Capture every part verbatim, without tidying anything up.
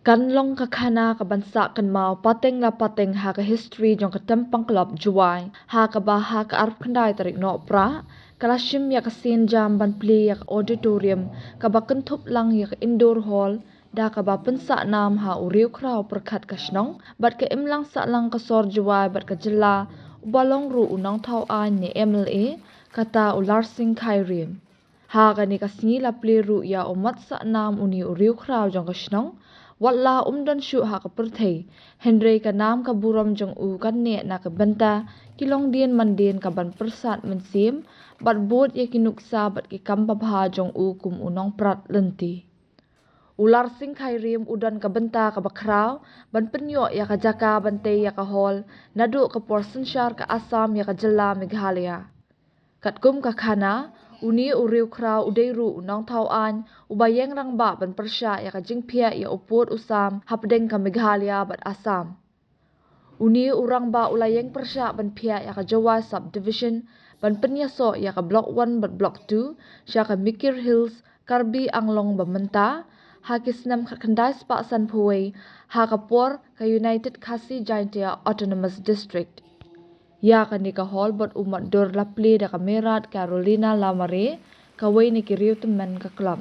Kan long ka khana kaban sah kynmaw pateng la pateng ha ka history jong ka Tempang Club Jowai, ha kaba ha ka arphew khyndai tarik Nohprah ka la shim ïa ka sien jam ban plie ïa ka auditorium kaba kynthup lang ïa ka indoor hall, da kaba pynsah nam ha u riewkhraw pyrkhat ka shnong bad ka imlang sahlang ka sor Jowai bad ka jylla, uba long ruh u nongthaw aiñ ne M L A, kata u Larsing Khyrim. Ha kane ka sngi la plie ruh ïa u mat sah nam une u riewkhraw jong ka shnong, wat la um don shuh ha ka pyrthei, hynrei ka nam ka burom jong u kan neh na ka bynta ki longdien mandien kaban pyrsad mynsiem bad bud ïa ki nuksa bad ki kam babha jong u kum u nongprat lynti. U Larsing Khyrim u don ka bynta kaba khraw ban pynïoh ïa ka jaka ban tei ïa ka hall naduh ka por synshar ka Assam ïa ka jylla Meghalaya. Katkum ka khana, une u riewkhraw u dei ruh u nongthaw aiñ uba ïeng rangbah ban pyrshah ïa ka jingphiah ïa u pud u sam hapdeng ka Meghalaya bad Assam. Une u rangbah u la ïeng pyrshah ban phiah ïa ka Jowai Subdivision ban pynïasoh ïa ka Block One bad Block Two sha ka Mikir Hills, Karbi Anglong ba mynta, ha ki snem khatkhyndai spah sanphew wei, ha ka por ka United Khasi Jaintia Autonomous District. Ïa kane ka hall bad u matdur la plie da ka Mairat Carolina Lamare, kawei na ki riewtymmen ka club.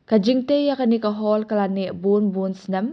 Ka jingtei ïa kane ka hall ka la neh bun bun snem,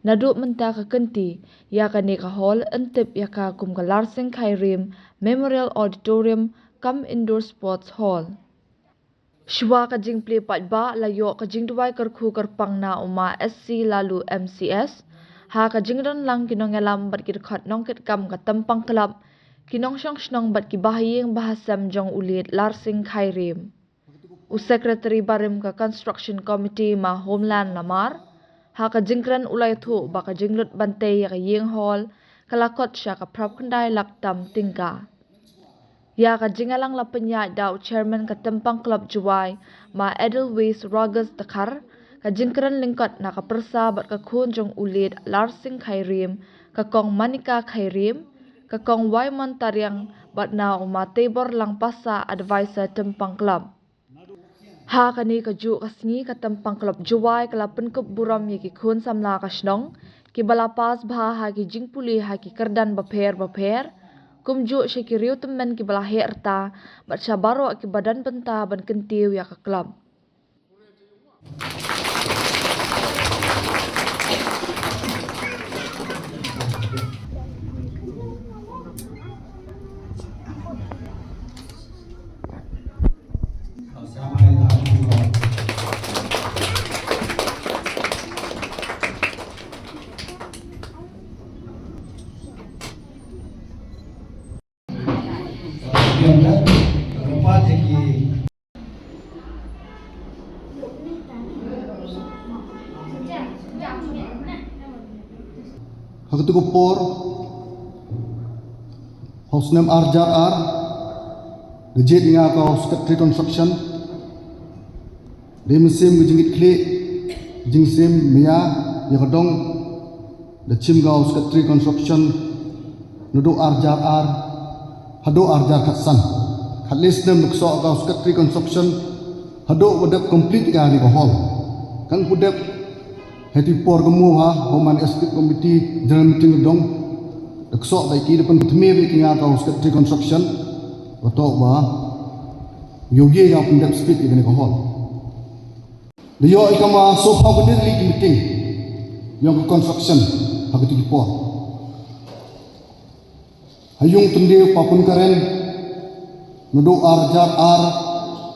naduh mynta ka kynti ïa kane ka hall yn tip ïa ka kum ka Larsing Khyrim Memorial Auditorium cum Indoor Sports Hall. Shuwa ka jingplie paidbah la ïoh ka jingduwai kyrkhu kyrpang na u ma S C Laloo M C S, ha ka jingdon lang ki nongïalam bad ki dkhot nongkitkam ka Tempang Club, ki nongshong shnong bad ki bahaïing bahasem jong u late Larsing Khyrim. U Secretary barim ka Construction Committee ma Homeland Lamar, ha ka jingkren u la ïathuh ba ka jinglut ban tei ïa ka ïing hall ka la kot sha ka phra khyndai lak tam tyngka. Ïa ka jingïalang la pynïaid da u Chairman ka Tempang Club Jowai, ma Edelweiss Rogers Dkhar, ka jingkren lyngkot na ka pyrsa bad ka khun jong u late Larsing Khyrim, ka Kong Manika Khyrim, ka Kong Waimon Tariang bad na u ma Teibor Langpasa, Advisor Tempang Club. Ha kane kajuh ka sngi ka Tempang Club Jowai ka la pynkup burom ïa ki khun samla ka shnong kiba la pass bha ha ki jingpule ha ki kyrdan bapher bapher, kumjuh sha ki riewtymmen kiba la heh rta bad sha baroh kiba don bynta ban kyntiew ïa ka club. Ha katu ka por, ha u snem ar hajar ar, da jied nga ka Secretary Construction, da mynsiem ka jingkitkhlieh, jingsiem maya ïa ka dong, da chim nga u Secretary Construction naduh ar hajar ar haduh ar hajar khatsan. Khatlai snem da ksoh nga u Secretary Construction haduh ba dep complete ïa kane ka hall. Kan pu dep ha katu ka por ka mut ha Home and Estate Committee General Meeting ka dong, da ksoh ba ki da pynthame ba ki nga ka u Secretary Construction, ba toh ba ïoh ïa ka pyndep speed ïa kane ka hall. Da ïoh ïa ka ma sophaw ka dei ki meeting ïong ka construction ha katu ka por. Ha ïung Tyndeu Papun Karen naduh ar hajar ar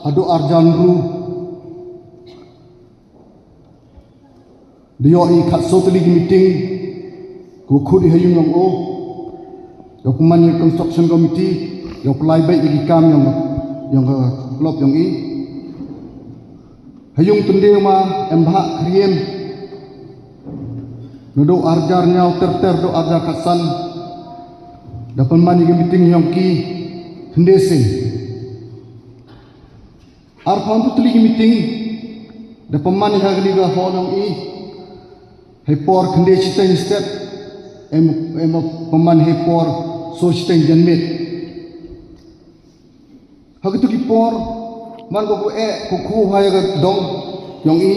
haduh ar hajar hynriew. Da ïoh ïa ka sophaw tylli ki meeting, ka khut ïa ha ïung ïong u, ïa pynman ïa construction committee, ïa pynlait beit ïa ki kam ïong, ïong ka club ïong i. Ha ïung Tyndeu ma em bha khriem, naduh ar hajar hynñiew ter ter haduh ar hajar khatsan, da pynman ïa ki meeting ïong ki khynde sien. Arphew tylli ki meeting da pynman ha kane ka hall ïong i. Hei por khynde shiteng step, em, em pynman hei por soo shiteng janmiet. Ha katu ka por man ko ko eh ko ko ha ïa ka dong ïong i.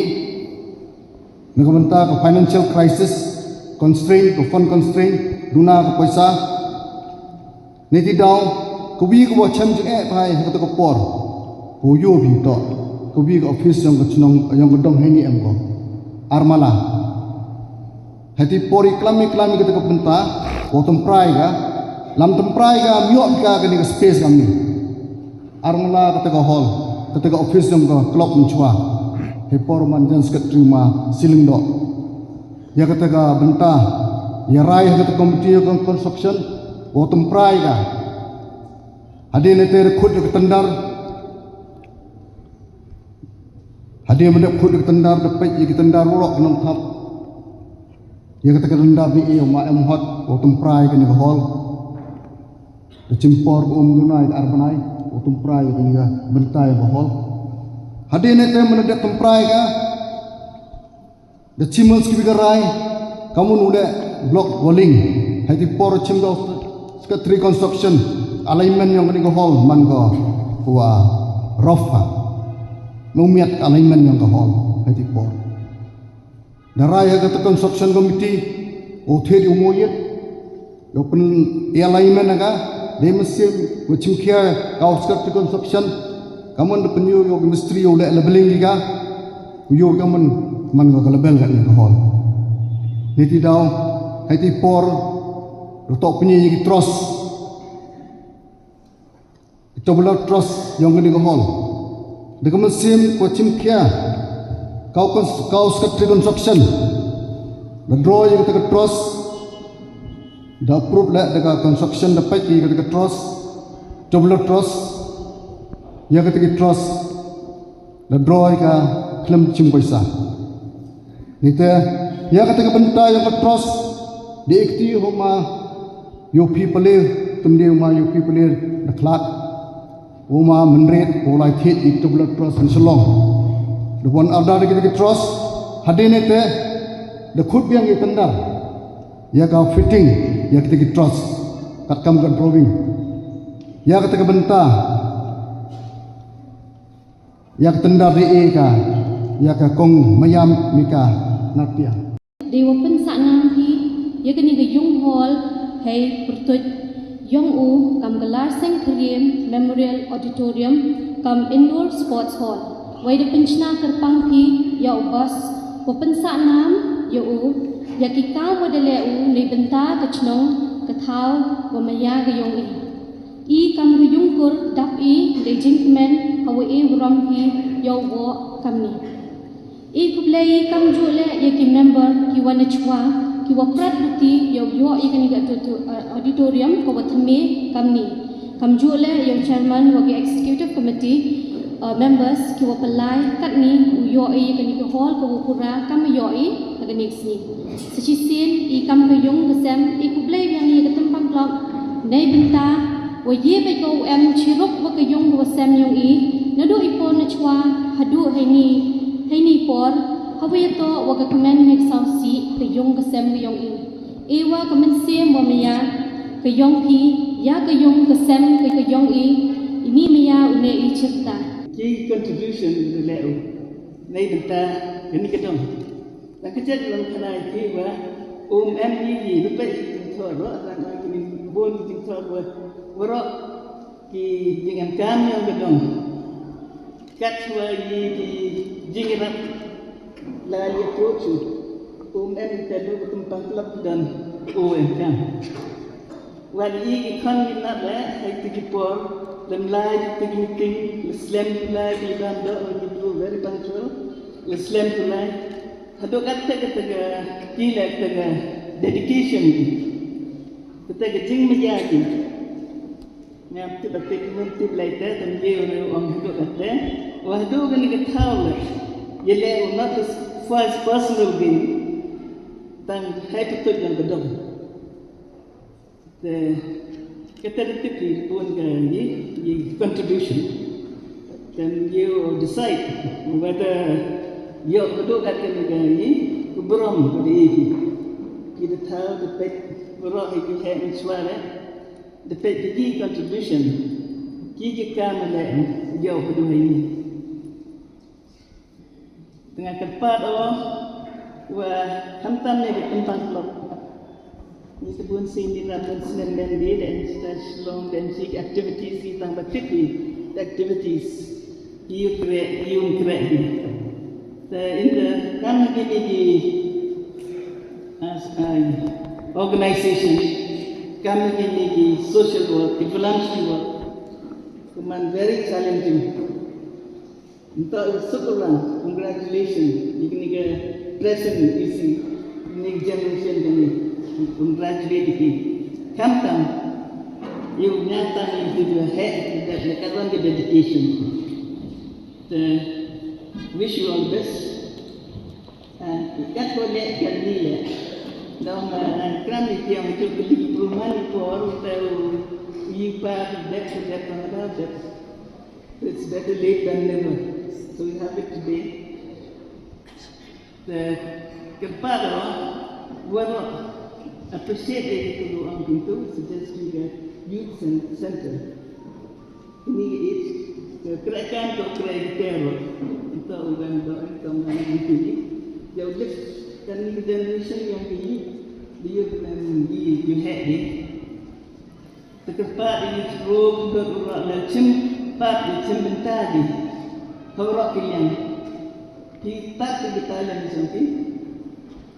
Na ka bynta ka financial crisis, constraint, ka fund constraint, duna ka pisa. Niti daw, kawi kaba chem jingeh bha ïa kata ka por. Ko ïoh bha to, kawi ka office jong ka chnong, jong ka dong heini em ko. Armala. Hati por i klam i klam i kata ka bynta, ko temprai ka, lam temprai ka, miok ka kani ka space kami. Armala kata ka hall, kata ka office jong ka club mynchwa. He por man jan secretary ma ceiling do. Ïa kata ka bynta, ïa rai kata committee ïa ka construction, ko temprai ka. Hadien ite da khut ïa ka tendar. Hadien da khut ïa ka tendar, da peit ïa ka tendar, warok nang thap. Ïa kata ka tendar ni ïa ma em hot, ko temprai kani ka hall. Da chimpor ko um duna ïa ka arbanai, ko temprai kani ka bynta ïa ka hall. Hadien ite man da temprai ka. Da chimol ski ka rai, kamun u de block walling. Hati por chim do secretary construction, alignment jong kani ka hall, man ko, wa rough ha. Nang miat alignment jong ka hall, hati por. Da rai ha kata construction committee, o thied u moyet, ïa pyn-alignment na ka, dei mynsiem, wa chim khia, ka secretary construction, kamun da pynïoh, ïa u mistri, ïa u leh leveling ka, ïa kamun, man ko ka level kani ka hall. Niti daw, hati por, rutok pynïoh ïa ki truss. Ito bela truss jong kani ka hall. Da ka mynsiem ko chim khia. Kau cons-, kau secretary construction. Da draw ïa kata ka truss. Da approve leh da ka construction da peit ïa kata ka truss. Ito bela truss. Ïa kata ka truss. Da draw ïa ka khlem chim pisa. Nite, ïa kata ka bynta ïa ka truss, da ikti homa, ïa u phi pale, tum de homa, ïa u phi pale, da khlad, homa, mynrit, u lai thied, ïa kata bela truss, yn shlong. Da wan order ïa kata ka truss, hadien ite, da khut biang ïa tendar, ïa ka fitting, ïa kata ka truss, katkam ka drawing. Ïa kata ka bynta, ïa ka tendar ri e ka, ïa ka kong Mayam Mika Natia. Dei wa pynsah nam phi, ïa kani ka yung hall, hei pyrtuit, yong u, kam ka Larseng Kyriem Memorial Auditorium, kam Indoor Sports Hall. Wei da pynchna kyrpang phi, ïa u bas, wa pynsah nam, ïa u, ïa ki kam wa da leh u, nei bynta ka chnong, ka thaw, wa maya ka yong i. I kam ka yung kur dap i, dei jingkmen, ha wa e warom hi, ïa u woh kamni. I khublei i kamjooh leh ïa ki member, ki wa nachwa, ki wa prat luti, ïa u ïoh ïa kani ka auditorium, ka wa thymme kamni. Kamjooh leh ïa u chairman wa ki executive committee, uh, members, ki wa pynlai, katni, u ïoh ïa kani ka hall, ka wa pura, kam ïoh i, ha kani ka sngi. Sa shisien, i kam ka yung ka sem, i khublei biang ïa ka Tympang Club, nei bynta, wa ye bad ka u em chirup wa ka yung wa sem yong i, naduh i por nachwa, haduh heini, heini por, ha wa ïatoh wa ka kmen ne ka sawsi, ka yung ka sem ka yong i. E wa ka mynsiem wa maya, ka yong phi, ïa ka yung ka sem ka, ka yong i, ini maya une i chirta. Ki contribution u leh u, nei bynta, kani ka dong. Tang ka jet long khana ïa ki wa, um em ïa ki, rupa ïa ki jingthoh ruh, tang ïa ki bun ki jingthoh ruh, waroh ki jingemkam ïa ka dong. Kat wa ïa ki jingïarap la ïa tuh chu, um em ïa ka dong Tympang Club don, u emkam. Wan i i khon i nat le, hai ti ki por, lem lai ti ki meeting, le slem lai ki ban do, ki do very punctual, le slem ku lai. Haduh kat te kata ka, ki le kata ka dedication ki. Kata ka jingmaya ki. Ngam tip ba te ki ngam tip lai te, tam ye u ong haduh kat te. Wa haduh kani ka thaw le. Ye le u not the first personal gain. Tang hai putut yang kedong. Te, kata da tip ki bun ka ngi, ngi contribution. Then you decide whether you do that ka ngi, ku burom ka ngi. Ki da thaw da peit, burom ki he mynchwa le, da peit ki contribution. Ki ki kam le, you ku du hai ngi. Tengah kyrpad o, Wa khamtam ne ki tympan club. Ni te bun sien ni rap bun snem ben di da en sta Shillong ben si activities ki tang ba tip ni activities. Yu kre yu kre di. Te in the kam ni ki as a organization kam ni ki social work, ki voluntary work. Kuman very challenging. Nta u syukur lang, congratulations. Ikni ke present isi, ini generation kani, congratulate ki. Khamtam, you nyata ni itu dua he, that the everyone the dedication. The wish you all the best. And that for let can be let. Dong kram ni tiang tu beli perumahan ni por, tahu ipa dep dep dep. It's better late than never. So we have it today. The kepala were appreciate it to ang pintu suggest to the youth cen- center. Ini it kerakan to kerakan itu ugan to itu mana itu. Jauh kan generation yang ini dia memang di you had it. Te kyrpad ïa ngi ruh ki don u rah leh chim pat ïa chim bynta ki. Hawroh ki liang ki tat ki talent jong ki.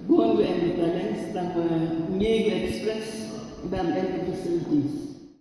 Bun ki em ki talent tang ba ngi express dang em ki facilities.